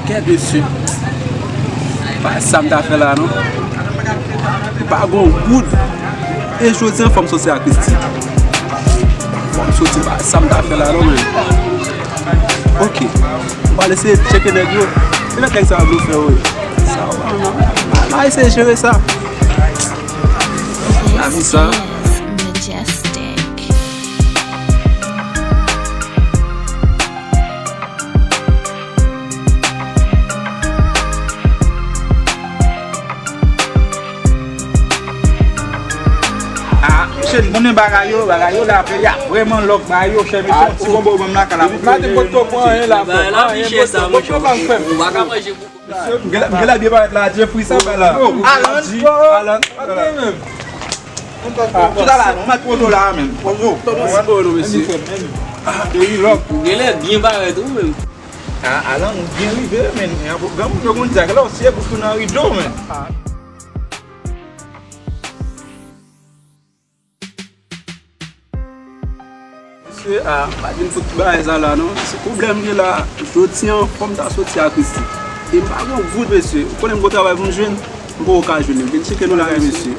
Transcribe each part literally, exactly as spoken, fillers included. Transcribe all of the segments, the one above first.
Kèt mesye. Pa sa m ta fè la non. M pa gon goud. E jodi an fò m soti a Christie. Fò m soti, pa sa m ta fè la non men. Ok. M pral eseye tcheke nèg yo. Se lè nèg sa yo vle fè yo ye. Sa yo pa nan. M a eseye jere sa. Lavi sa. Majestic. Ah, mesye, n konnen bagay yo, bagay yo la, peyi a vrèman lòk, bagay yo chè, mesye, yon ti bonbon ban m lakay la. Maten m potko pran anyen la, frè. Anyen m potko, potko ban m, frè. Ou pa ka manje pou Mesye, m gen lè, m gen lè byen parèt la, Jeffrey sa bay la. Alan, Alan, Alan. Chita la non, m ak Pozo la menm. Pozo. Pozo, mesye. Ou gen lè byen parèt ou menm. Ah, Alan, ou byen rive, men. Granmoun yo konn di ak lè w siye pou tounen an rido, men. Mesye, ah, pa vin fout bagay sa la non. Se pwoblèm gen la. Jodi an, fò m ta soti a Christie. E m pa gon goud, mesye. Ou konnen m gon travay pou m jwenn, m poko ka jwenn li. Vin tcheke nou la, mesye.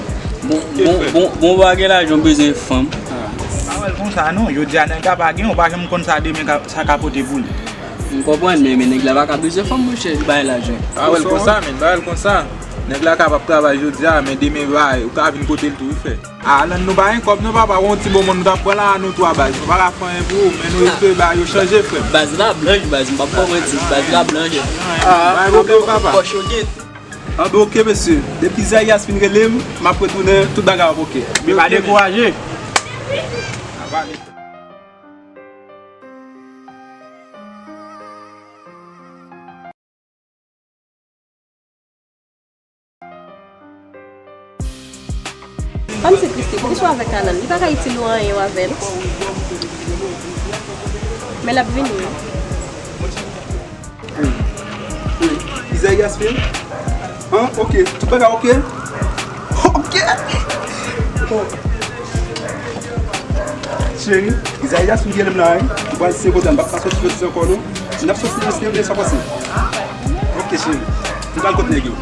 Bon, bon, bon, bon, pa gen lajan, bezwen fanm. Ah. Pa wè l konsa non. Jodi a nèg la pa gen, ou pa janm konn sa demen ka, sa ka pote pou li. M konprann, men, men nèg la pa ka bezwen fanm, monchè, li bay lajan. Pa wè l konsa, men, pa wè l konsa. Nèg la kapab travay jodi a, men demen, bay, ou ka vin kote l tou, wi, frè. Alan, nou pa gen kòb non, papa, wè yon ti bonbon nou t ap pran la, nou twa baz. Nou pa ka fè anyen pou ou, men nou espere bagay yo chanje, frè m. Baz la blanch, baz, m p ap ba w manti, baz la blanch. Pa gen pwoblèm, papa. Pòch yo gen. Anben, oke, mesye. Depi Zayas fin rele m, m ap retounen, tout bagay ap oke. Men pa dekouraje. Fanm se Christie, poukisa w avèk Alan? Li pa ka itil ou anyen, w avè l. Men l ap vini wi. Izayas vin? An, oke. Tout bagay oke? Oke. Cheri, Izayas vin rele m la, wi. M pral se kontan, m p ap ka soti soti ankò non. Si n ap soti nan eskepe, sa pase. Ok, cheri. Nou pral kot nèg yo.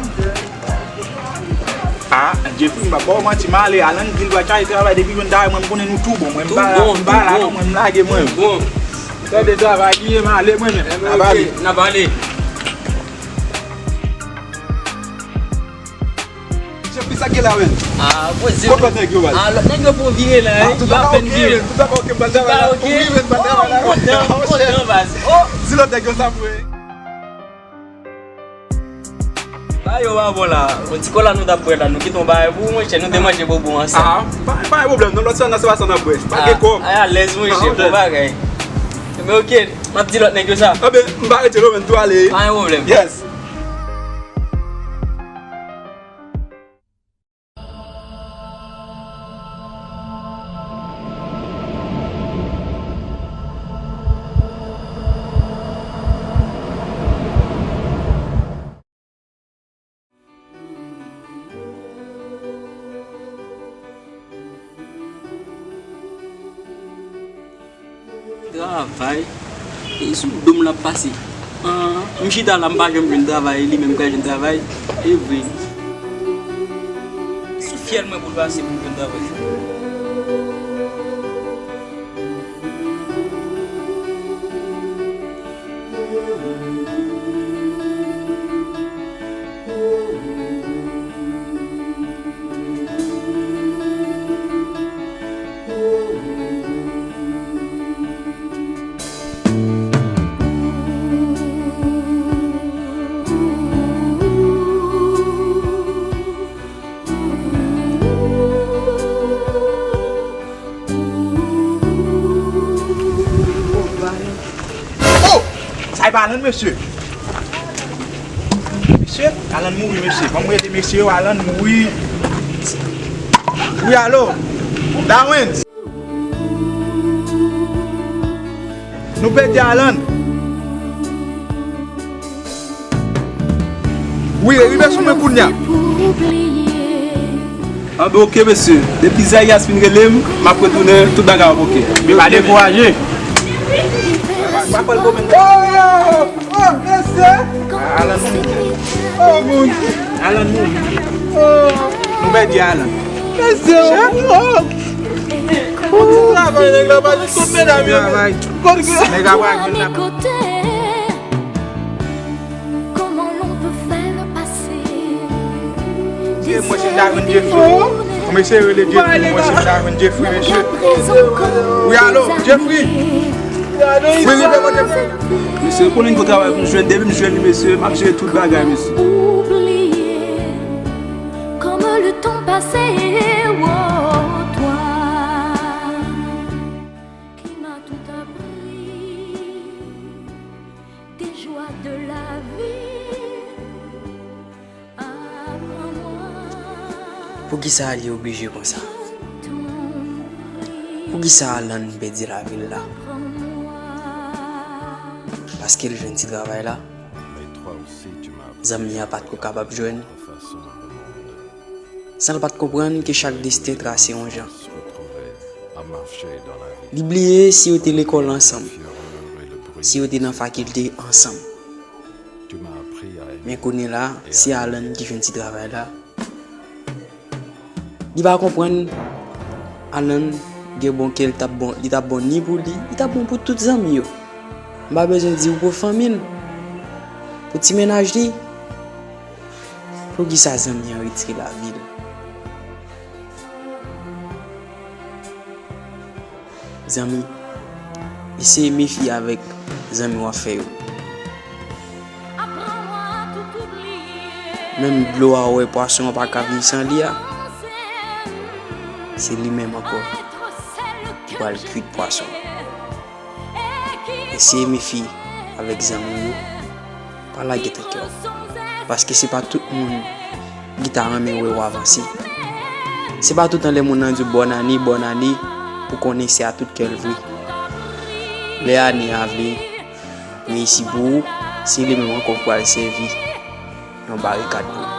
Ah, Jeffrey, m p ap ba w manti, m ale, Alan di l pral chache travay depi jwenn travay, mwen m konnen nou tou bon, mwen m pa la, m pa la non, mwen m lage mwen. Bon. Tande travay li ye, m ale mwen menm. N ap ale. N ap ale. Jeffrey, sa k gen la menm? Ah, bon, Jeffrey. Kot lòt nèg yo, baz? Ah, lòt nèg yo pou vire la, wi. Yo apèn vire. Tout bagay ok, m pral travay la. Tout bagay ok, m pral travay la. Oh, m kontan, m kontan, baz. Oh. Di lòt nèg yo sa pou e. Bagay yo pa bon la. Bon, ti kola nou t ap bwè la, nou kite yon bagay pou ou, monchè, nou te manje bonbon ansanm. Ah, pa, pa gen pwoblèm non, lòt sèl nan se pa sa n ap bwè. Pa gen kòb. Ah, alèz, monchè, bon bagay. Men ok, m ap di lòt nèg yo sa. Anben, m pa rete non, men tou ale. Pa gen pwoblèm. Yes. Travay. E sou do m l ap pase. Ah, m chita la, m pa janm jwenn travay, li menm ka jwenn travay. E vre. Sou fyèl mwen pou l pase pou l jwenn travay. Oh! Sa e pa Alan, mesye? Mesye, Alan mouri, mesye. Ban m rele mesye yo, Alan mouri. Wi, alo. Darwin. Nou pèdi Alan. Wi, rive sou mwen kounya. Anben, ok, mesye. Depi Zayas fin rele m, m ap retounen, tout bagay ap ok. Men pa dekouraje. Pa fè l gwo menm. Oh, oh, mesye. Alan mouri. Oh, Bondye. Alan mouri. Oh. Nou pèdi Alan. Mesye, oh. Bon ti travay, nèg la pa jis kot medam yo. Travay. Kot ki... Nèg la pa jwenn la. Comment l'on peut faire passer des... Mesye, mwen se ta jwenn Jeffrey. Mwen se rele Jeffrey, mwen se ta jwenn Jeffrey, mesye. Wi, alo, Jeffrey. Wi, rive kote mwen. Mesye, konnen gwo travay pou m jwenn. Depi m jwenn li, mesye, m ap jere tout bagay, mesye. Oublier comme le temps passé, oh, toi qui m'as tout appris, des joies de la vie. Poukisa li oblije konsa? Poukisa Alan pèdi lavi l la? Paske l jwenn ti travay la? Zanmi a pa t ko kapab jwenn? San l pa t konprann ke chak desten trase yon jan. Li bliye si yo te lekòl ansanm, si yo te nan fakilte ansanm. Men kounye la, se Alan ki jwenn ti travay la. Li pa konprann Alan gen bon kè, li t ap bon, li t ap bon ni pou li, li t ap bon pou tout zanmi yo. M pa bezwen di w pou fanmi l, pou ti mennaj li. Poukisa zanmi an retire lavi l? Zanmi, eseye mefye avèk zanmi w ap fè yo. Menm dlo a ou wè pwason an pa ka viv san li a, se li menm ankò ki pral kwit pwason an. Eseye mefye avèk zanmi w yo. Pa lage tèt kè w. Paske se pa tout moun ki ta renmen wè w avanse. Se pa toutan lè moun nan di w bòn ane, bòn ane, pou konnen se a tout kè l vre. Lè ane a vle reyisi pou ou, se li menm ankò k pral sèvi yon barikad pou ou.